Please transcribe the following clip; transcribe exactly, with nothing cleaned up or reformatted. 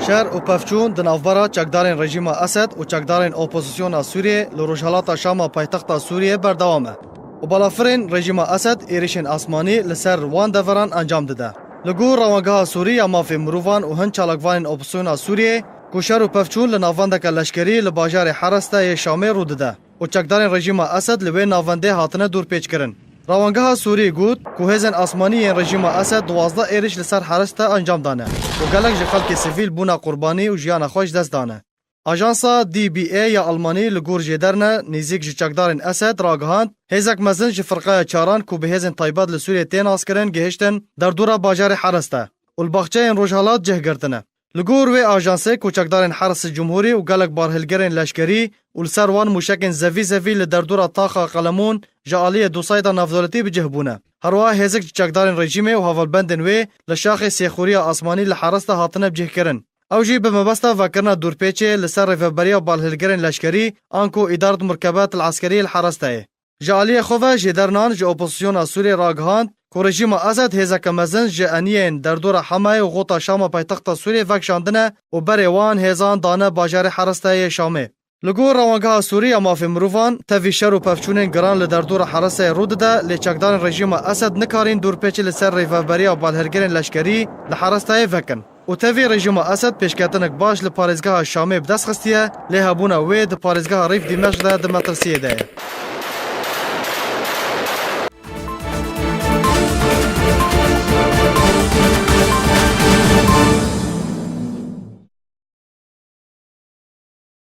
Şer û pevçûn di navbera çekdarên rejîma Esed û çekdarên opozisyona Sûriyê li rojhelata Şama paytexta Sûriyê berdewam e û balafirên rejîma Esed êrişên asmanî li ser wan deveran encam dide. Li gor Rewangeha Sûrî ya Mafê Mirovan û hin çalakvanên opozisyona Sûriyê ku şer û pevçûn li navendeke leşkerî li bajarê Hereste yê Şamê rû dide û çekdarên rejîma Esed li wê navendê hatine dûrpêçkirin. Rewangeha Sûrî got ku hêzên asmanî yên rejîma Esed duwazdeh êriş li ser Hereste encam dane û gelek ji xelkê sivîl bûne qurbanî û jiyana xwe ji dest dane. Ajansa D B A ya Almanî li gor jêderine nêzîk ji çekdarên Esed ragihand, hêzek mezin ji firqeya çaran ku bi hêzên taybet li Sûriyê tê naskirin gihiştin derdora bajarê Hereste û li baxçeyên Rojhelat cih girtine. Li gor wê ajansê ku çekdarên Heres Cumhurî û gelek barhilgerên leşkerî û li ser wan mûşekên zevî zevî li derdora taxa Qelemûn ji aliyê du seyda navdewletî bi cih bûne. Herwiha hêzik ji çekdarên rejîmê û hevalbendên wê li şaxê sêxuriya asmanî li Heres de hatine bicihkirin. Ew jî bi mebesta vekirina dûrpêçê li ser rêveberiya balhilgerên leşkerî anku îdaret murkebet el eskerî li Heres de ye. Ji aliyê xwe ve jêdernan ji opozisyona Sûriyê ragihand ku rejîma Esed hêzeke mezin ji eniyên derdora Hemayê û xota Şama paytexta Sûriyê vekişandine û berê wan hêzan dane bajarê Hereste yê Şamê. Li gor Rewangeha Sûrî ya Mafê Mirovan, tevî şer û pevçûnên giran li derdora Heresteyê rû dide, lê çekdarên rejîma Esed nikarîn dûrpêçê li ser rêveberiya balhêrgerên leşkerî li Heresteyê vekin û tevî rejîma Esed pêşketinek baş li parêzgeha Şamê bi dest xistiye, lê hebûna wê di parêzgeha Rîf Dîmeşq de di metirsiyê de ye.